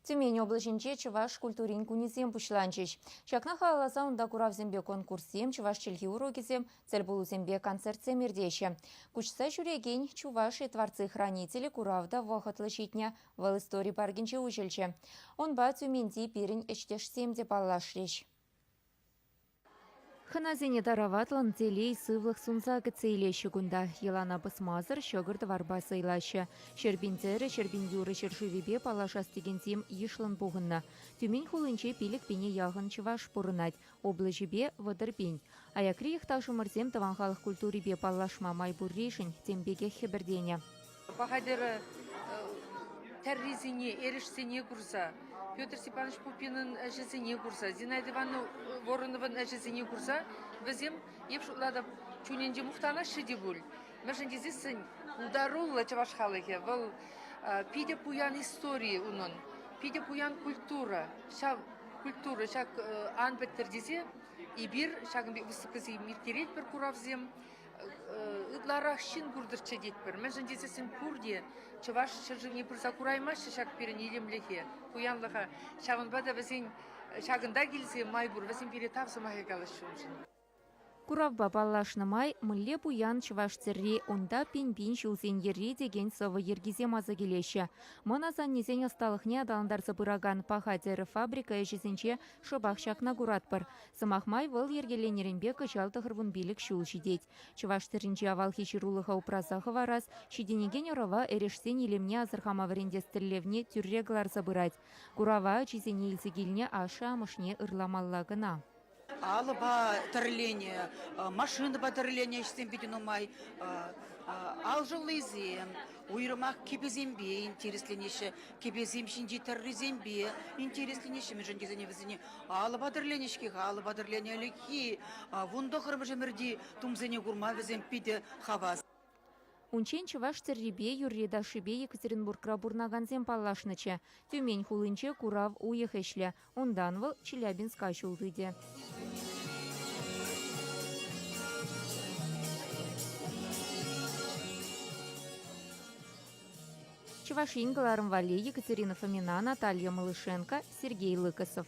Тюмень облаҫӗнче чӑваш культурин кунӗсем пуҫланчӗҫ. Ҫакна халалласа унта куравсемпе конкурссем, чӑваш чӗлхи урокӗсем, тӗлпулусемпе концертсем иртеҫҫӗ. Куҫса ҫӳрекен Чуваши творцы-хранители курав та вӑхӑтлӑ ҫитнӗ, вӑл истори паркӗнче уҫӑлчӗ. Унпа Тюменьти пирӗн ӗҫтешсем те паллашрӗҫ. Хӑнасене тараватлӑн телей, сывлӑх сунса кӗтсе илеҫҫӗ кунта. Йӑлана пӑсмасӑр ҫӑкӑр-тӑварпа сӑйлаҫҫӗ. Ҫӗрпин тӗрӗ, ҫӗрпин юрӑ ҫӗршывӗпе паллашас текенсем йышлӑн пухӑннӑ. Тюмень хулинче 5000 яхӑн чӑваш пурӑнать, облаҫӗпе – 30 пин. Аякри йӑхташӑмӑрсем тӑван халӑх культурипе паллашма май пурришӗн тем пекех хӗпӗртенӗ. Паха тӗрӗ тӗррисене, эрешсене курса, Петр Степанович Пупинӑн ӗҫӗсене курса, Зинаида Ивановна Вороновӑн ӗҫӗсене курса вӗсем, эп шутлатӑп, чунӗнче мухтанаҫҫӗ те пуль. Мӗншӗн тесессӗн пултаруллӑ чӑваш халӑхӗ вӑл питӗ пуян истори унӑн, питӗ пуян культура. Ҫав культура ҫак ан пӗттӗр тесе эпир ҫакӑн пек выставкӑсем ирттеретпӗр, куравсем. Ытларах ҫын куртӑрччӗ тетпӗр. Мӗншӗн тесессӗн пурте Чӑваш ҫӗршывне пырса кураймаҫҫӗ ҫак пирӗн илемлӗхе, пуянлӑха. Ҫавӑнпа та вӗсен ҫакӑнта килсе май пур, вӗсем пире тав сӑмахӗ калаҫҫӗ уншӑн. Куравпа паллашнӑ май мӗнле пуян чӑваш тӗрри, унта пин-пин ҫулсен йӗрри текен сӑвӑ йӗркисем аса килеҫҫӗ. Мӑн асаннесен ӑсталӑхне аталантарса пыракан Паха тӗрӗ фабрика ӗҫӗсенче шӑпах ҫакна куратпӑр. Сӑмах май, вӑл йӗркеленнӗренпе кӑҫал 95 ҫул ҫитет. Чӑваш тӗрринчи авалхи ҫырулӑха упраса хӑварас, ҫитӗнекен ӑрӑва эрешсен илемне асӑрхама вӗрентес тӗллевне тӳрре кӑларса пырать. Курава ачисене илсе килнӗ ашшӗ-амӑшне ырламалла кӑна. Алӑпа тӗрленӗ, машинӑпа тӗрленӗ ӗҫсем питӗ нумай. Алшӑллисем, уйрӑмах кӗпесемпе интересленеҫҫӗ. Кӗпесем ҫинчи тӗррисемпе интересленеҫҫӗ, мӗншӗн тесен вӗсене алӑпа тӗрленӗ-ҫке-ха, алӑпа тӗрленӗ ӗлӗкхи 19-мӗш ӗмӗрти тумсене курма вӗсем питӗ хавас. Унччен чӑваш тӗррипе, юрри-ташшипе Екатеринбургра пурӑнакансем паллашнӑччӗ. Тюмень хулинче курав уйӑх ӗҫлӗ. Унтан вӑл Челябинска ҫул тытӗ. Чӑваш Ен кӑларӑм валли Екатерина Фомина, Наталья Малышенко, Сергей Лыкосов.